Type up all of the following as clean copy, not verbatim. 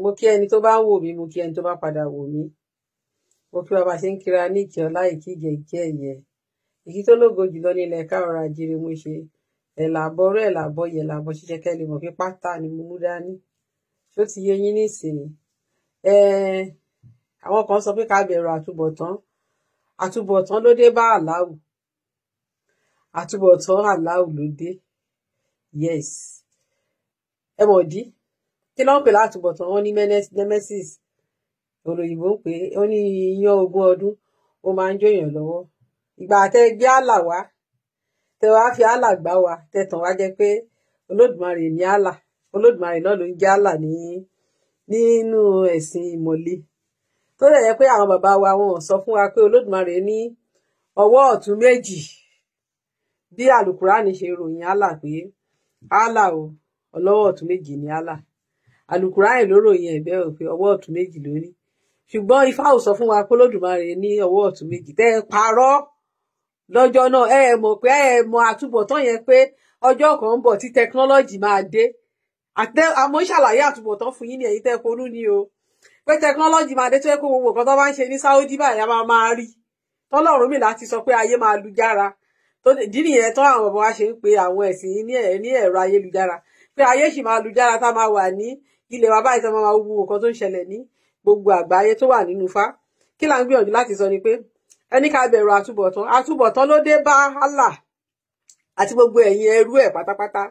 Mo kí ẹni tó bá ń wò mí, mo kí ẹni tó bá padà wò mí. Mo kí bàbá ṣe ń kíra ní ìkẹ́ ọlá, ìkí ìgẹ̀ ẹ̀yẹ. Ìkí tó lógo jùlọ ní ilẹ̀ káàárọ̀ àjíire mo ṣe. Ẹ̀là àbọ̀rú, ẹ̀là àbọ̀yẹ̀, ẹ̀là àbọ̀ ṣiṣẹ́ kẹ́ lè mọ̀ pé pátá ni mo mú dání. Ṣó ti yé yín nísìnyí? Àwọn kan sọ pé ká bẹ̀rù àtúbọ̀tán. Àtúbọ̀tán ló dé bá Àláù. Àtúbọ̀tán Àláù ló dé. Yes. Ẹ mọ̀ dí. Kí ló ń pè látúbọ̀tán? Wọ́n ní nemesis. Òròyìnbó ń pè é. Ó ní iyán ogún ọdún, ó máa ń jóyàn lọ́wọ́. Ìgbà tẹ gbé Àlà wá, tẹ wá fi Àlà gbá wa, tẹ tàn wá jẹ pé Olódùmarè ní Àlà. Olódùmarè náà ló ń jẹ́ Àlà ní nínú ẹ̀sìn ìmọ̀le. Tó dẹ̀ yẹ pé àwọn bàbá wa wọn ò sọ fún wa pé Olódùmarè ní ọwọ́ ọ̀tún méjì, bí àlùkùránì ṣe ròyìn Àlà pé Àlà o, ọlọ́wọ́ ọ̀tún méjì ní Àlà. Àlùkùránì ló ròyìn ẹ̀ bẹ́ẹ̀ o pé ọwọ́ ọ̀tún méjì ló ní. Ṣùgbọ́n Ifá ò sọ fún wa pé Olódùmarè ní ọwọ́ ọ̀tún méjì. Tẹ́ ẹ parọ́ lọ́jọ́ náà, ẹ mọ̀ pé ẹ mọ̀ àtúbọ̀tán yẹn pé ọjọ́ kan ń bọ̀ tí tẹkinọ́lọ́jì máa dé. Àmọ́ ń ṣàlàyé àtúbọ̀tán fún yín ní ẹ̀yin tẹ́ konú ni o. Pé tẹkinọ́lọ́jì máa dé tó yẹ kó gbogbo nǹkan tó bá ń ṣe ní Saudi báyìí a máa máa rí. Tọ́lọ́run láti sọ pé ayé máa lu jára. Tó ìdí nìyẹn tó àwọn bàbá wa ṣe ń pe àwọn ẹ̀sìn ní ẹ̀rọ ayélujára. Pé ayé sì máa lu jára tá máa wà ní ilẹ̀ wa báyìí, tá máa máa wo nǹkan tó ń ṣẹlẹ̀ ní gbogbo àgbáyé tó wà nínú Ifá. Kí là ń gbìyànjú láti sọ ni pé ẹni ká bẹ̀rù àtúbọ̀tán. Àtúbọ̀tán ló dé bá Àlà àti gbogbo ẹ̀yin ẹrú ẹ̀ pátápátá.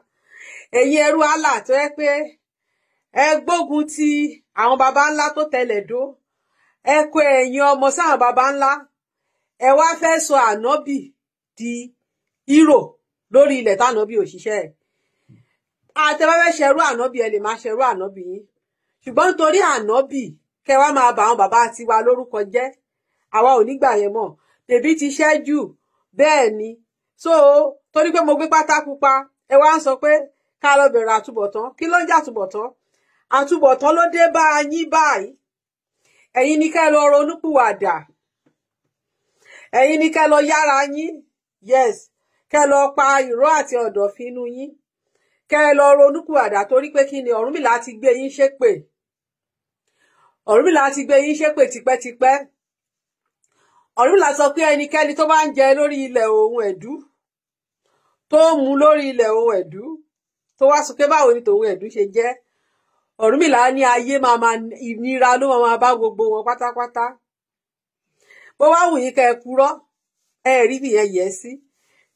Ẹ̀yin ẹrú Àlà tó yẹ pé ẹ gbógun ti àwọn baba ńlá tó tẹlẹ̀ dó. Ẹ kó ẹ̀yin ọmọ sáwọn baba ńlá. Ẹ wá fẹ́ sọ ànábì di hero lórí ilẹ̀ tànábì òṣìṣẹ́ ẹ̀. Àtẹ bá fẹ́ ṣẹrú ànábì, ẹ lè máa ṣẹrú ànábì yín. Ṣùgbọ́n nítorí ànábì kẹ wá máa bà àwọn bàbá tiwa lórúkọ jẹ́, àwa ò ní gbà yẹn mọ́. Bèbí ti ṣẹ́jù bẹ́ẹ̀ ni. So torí pé mo gbé pátá pupa, ẹ wá ń sọ pé ká lọ bẹ̀rẹ̀ àtúbọ̀tán. Kí ló ń jẹ́ àtúbọ̀tán? Àtúbọ̀tán ló dé bá yín báyìí. Ẹ̀yin ní kẹ́ lọ ronúpìwàdà. Ẹ̀yin ní kẹ́ lọ yára yín. Yes, kẹ́ lọ pa ìró àti ọ̀dọ̀fin inú yín. Kẹ́ lọ ronúpìwàdà torí pé kí ni Ọ̀rúnmìlà ti gbé yín ṣépè. Ọ̀rúnmìlà ti gbé yín ṣépè tipẹ́tipẹ́. Ọ̀rúnmìlà sọ pé ẹnikẹ́ni tó bá ń jẹ lórí ilẹ̀ òun ẹ̀dú, tó ń mu lórí ilẹ̀ òun ẹ̀dú, tó wá sọ pé báwo ni tòun ẹ̀dú ṣe jẹ́. Ọ̀rúnmìlà ní ayé máa máa ìnira ló máa máa bá gbogbo wọn pátápátá. Bó wá wù yín kẹ́ ẹ purọ́, ẹ rí nìyẹn yẹ sí.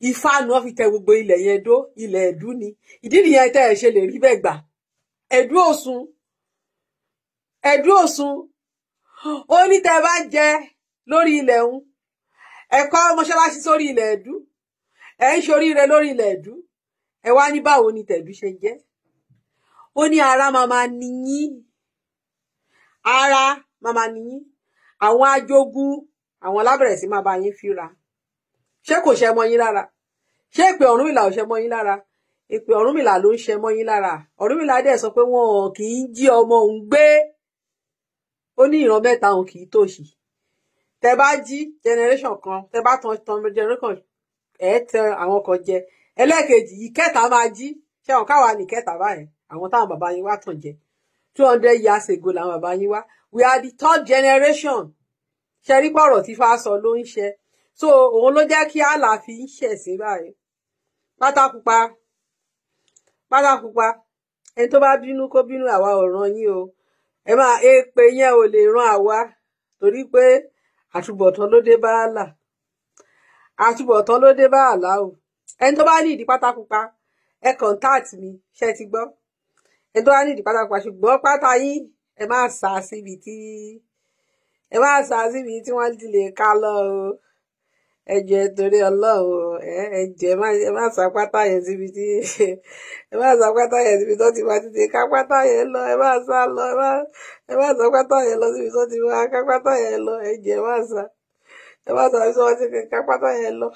Ifá ni wọ́n fi tẹ gbogbo ilẹ̀ yẹn dó, ilẹ̀ ẹ̀dú ni. Ìdí nìyẹn tẹ́ ẹ ṣe lè rí bẹ́ẹ̀ gbà. Ẹ̀dú òsun. Ẹ̀dú òsun. Ó ní tẹ́ bá jẹ lórí ilẹ̀ òun, ẹ kọ́ mọ́ṣáláṣí sórí ilẹ̀ ẹ̀dú, ẹ ń ṣoríire lórí ilẹ̀ ẹ̀dú, ẹ wá ní báwo ni tẹ̀dú ṣe jẹ́. Ó ní ara máa máa ní yín. Ara máa máa ní yín. Àwọn ajogun, àwọn lábẹ̀rẹ̀ sí máa bá yín fíra. Ṣé kò ṣe mọ́ yín lára? Ṣé ìpè Ọ̀rúnmìlà ò ṣe mọ́ yín lára? Ìpè Ọ̀rúnmìlà ló ń ṣe mọ́ yín lára. Ọ̀rúnmìlà dẹ̀ sọ pé wọn kì í jí ọmọ òun gbé. Ó ní ìran mẹ́ta òun kì í tòṣì. Tẹ bá jí generation kan, tẹ bá tan tan generation, ẹ tẹ àwọn kan jẹ. Ẹlẹ́ẹ̀kejì, ìkẹta máa jí. Ṣé àwọn káwa ní ìkẹta báyìí? Àwọn táwọn bàbá yín wá tàn jẹ. 200 years ago làwọn bàbá yín wá. We are the third generation. Ṣe rí pọ̀rọ̀ tí Ifá sọ ló ń ṣe. So òun ló jẹ́ kí Àlà fi ń ṣẹ̀sín báyìí. Pátá pupa, pátá pupa. Ẹni tó bá bínú kó bínú, àwa ò ràn yín o. Ẹ máa èpè yẹn ò lè ràn àwa torí pé àtúbọ̀tán ló dé bá Àlà. Àtúbọ̀tán ló dé bá Àlà o. Ẹni tó bá ní ìdí pátá pupa, ẹ contact mi, ṣé ti gbọ́? Ẹni tó bá ní ìdí pátá pupa, ṣùgbọ́n pátá yín ẹ má sá síbi tí ẹ má sá síbi tí wọ́n ti lè ká lọ o. Ẹ jọ̀ọ́ torí Ọlọ́run, ẹ jọ̀ọ́ ẹ má sá pátá yẹn síbi tí ẹ má sá pátá yẹn síbi tó ti máa ti ká pátá yẹn lọ. Ẹ má sá lọ, ẹ má sá pátá yẹn lọ síbi tó ti máa ká pátá yẹn lọ. Ẹ jọ̀ọ́, ẹ má sá, ẹ má sá síbi tó ti ká pátá yẹn lọ.